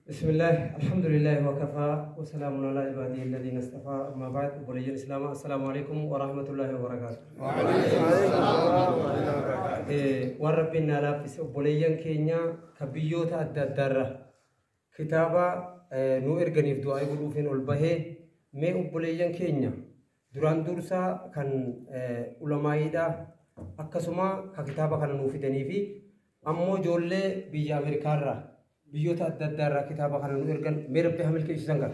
بسم الله، الحمد لله وكفى، وسلام على عباده الذين اصطفى، أما بعد. Obboleeyyan Islaamaa، السلام عليكم ورحمة الله وبركاته. Waan Rabbiin naa laaffise, obboleeyyan keenya ka biyyoota adda addaarra kitaaba nuu erganiif du'aa godhuufiin ol bahee. Mee obboleeyyan keenya duraan dursaa kan ulamaayiidha, akkasuma ka kitaaba kana nuu fidanii fi ammoo ijoollee biyya Ameerikaarraa, biyyoota adda addaarraa kitaaba kana nu ergan, mee Rabbi haa milkeessu kana.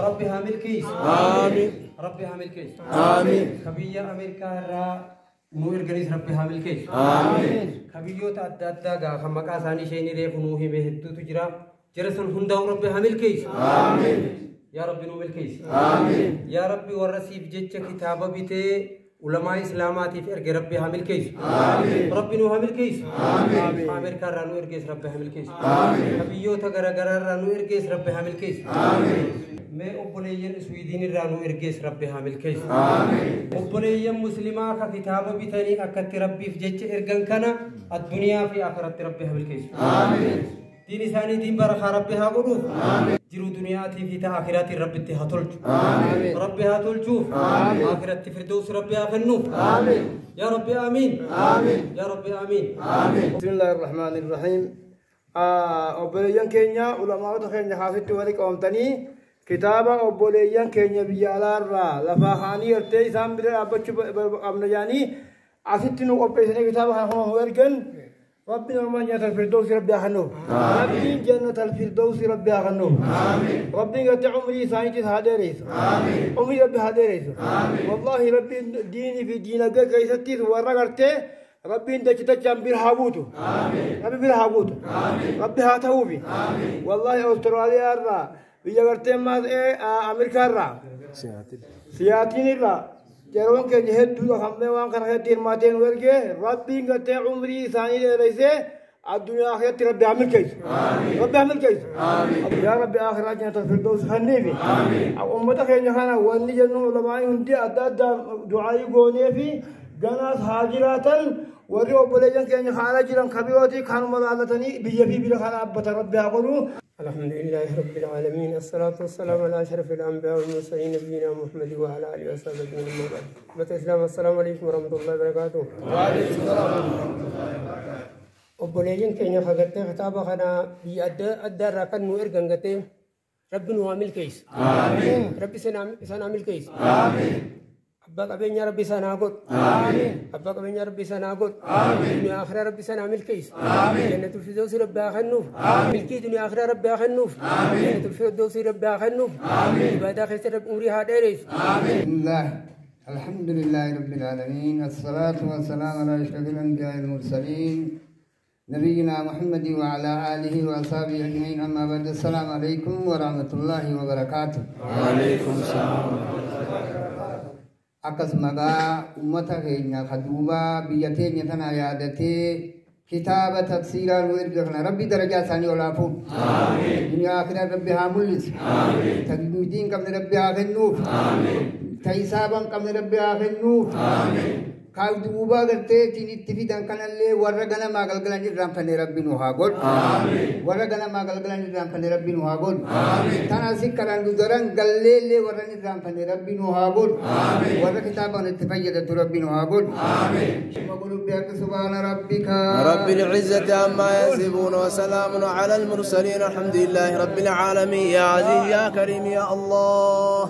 Rabbi haa milkeessu. Rabbi haa milkeessu. Ka biyya Ameerikaa irraa nu erganis Rabbi haa milkeessu. Ka biyyoota adda addaa gaa kan maqaa isaanii isheen reefu nuu hime hedduutu jira. Jara san hundaa'u Rabbi haa milkeessu. Yaa Rabbi, nu milkeessi. Yaa Rabbi, warra siif jecha kitaaba bitee ulamaa Islaamaatiif erge Rabbi haa milkeessu. Rabbi nu haa milkeessu. Ameerikaa irraa nu ergees Rabbi haa milkeessu. Ka biyyoota garaagaraa irraa nu ergees Rabbi haa milkeessu. Mee obboleeyyan Iswiidin irraa nu ergees Rabbi haa milkeessu. Obboleeyyan Muslimaa ka kitaaba bitanii akkatti Rabbiif jecha ergan kana addunyaa fi akhiratti Rabbi haa milkeessu. Diin isaanii diin barakaa Rabbi haa godhuuf. Jiruu duniyaatii fi ta'a akhiraatiin Rabbitti haa tolchu. Rabbi haa tolchuuf. Akhiratti firdaus Rabbi haa kennuuf. Yaa Rabbi, amiin. Yaa Rabbi, amiin. بسم الله الرحمن الرحيم. Obboleeyyan keenya, ulamaa'ota keenya haasitti wali qabamtanii kitaaba obboleeyyan keenya biyya alaarraa lafaa kaanii gartee isaan bira dhaabbachuu qabna jedhanii asitti nu qopheessanii kitaaba kana kuma nu ergan, Rabbiin ormaan جنة الفردوس Rabbi haa kennuuf. Rabbiin جنة الفردوس Rabbi haa kennuuf. Rabbiin gartee umrii isaaniitis haa dheeressu. Umrii Rabbi haa dheeressu. Wallahi, Rabbiin diinii fi diinagdee keessattis warra gartee Rabbiin dachi dachaan bira haa buutu. Rabbi bira haa buutu. Rabbi haa ta'uufi. Wallahi, Awustiraaliyaa irraa, biyya gartee Ameerikaa irraa, Siyaatiin irraa yeroon keenya hedduudha kan mee waan kana keessatti hirmaatee nu ergee, Rabbiin gartee umrii isaanii dheeressee addunyaa keessatti Rabbi haa milkeessu. Rabbi haa milkeessu. Yaa Rabbi, akhiraa جنة الفردوس kenniifi. Uummata keenya kana wanni jennu, ulamaa'ii hundi adda addaa du'aayii goonee fi ganaas haa jiraatan. Warri obboleeyyan keenya haala jiran kabirooti kanuma laallatanii biyya fi bira kana dhaabbatan Rabbi haa godhu. الحمد لله رب العالمين، الصلاة والسلام على أشرف الأنبياء والمرسلين، نبينا محمد وعلى آله وصحبه أجمعين، أما بعد. أمة الإسلام، السلام عليكم ورحمة الله وبركاته. Obboleeyyan keenya kagartee kitaaba kana biyya adda addaa irraa kan nu ergan gatee, Rabbi nu haa milkeessu. Rabbi isaan haa milkeessu. Abbaa qabeenyaa Rabbi isaan haa godhu. Abbaa qabeenyaa Rabbi isaan haa godhu. Duniyaa akhiraa Rabbi isaan haa milkeessu. جنة الفردوس Rabbi haa kennuuf. Milkii duniyaa akhiraa Rabbi haa kennuuf. جنة الفردوس Rabbi haa kennuuf. Ibaadaa keessa Rabbi umrii haa dheeressu. بسم الله، الحمد لله رب العالمين، الصلاة والسلام على أشرف الأنبياء المرسلين، نبينا محمد وعلى آله وأصحابه أجمعين، أما بعد، السلام عليكم ورحمة الله وبركاته. وعليكم السلام. Akkasuma gaa uummata keenya ka duubaa biyya teenya tana yaadatee kitaaba tafsiiraa nu erga kana, Rabbi darajaa isaanii ol haa fuudhu. Duniyaa akhiraa Rabbi haa mul'isu. Ta mitii hin qabne Rabbi haa kennuuf. Ta hisaaba hin qabne Rabbi haa kennuuf. Ka duubaa garteetiin itti fidan kanallee warra ganamaa galgalan irraanfanne Rabbi nu haa godhu. Warra ganamaa galgalan irraanfanne Rabbi nu haa godhu. Tana si karaan nu daran galleellee warra irraanfanne Rabbi nu haa godhu. Warra kitaaba kana itti fayyadatu Rabbi nu haa godhu. وقلوب سبحان ربك رب العزة عما يصفون، وسلام على المرسلين، الحمد لله رب العالمين. يا عزيز يا كريم يا الله.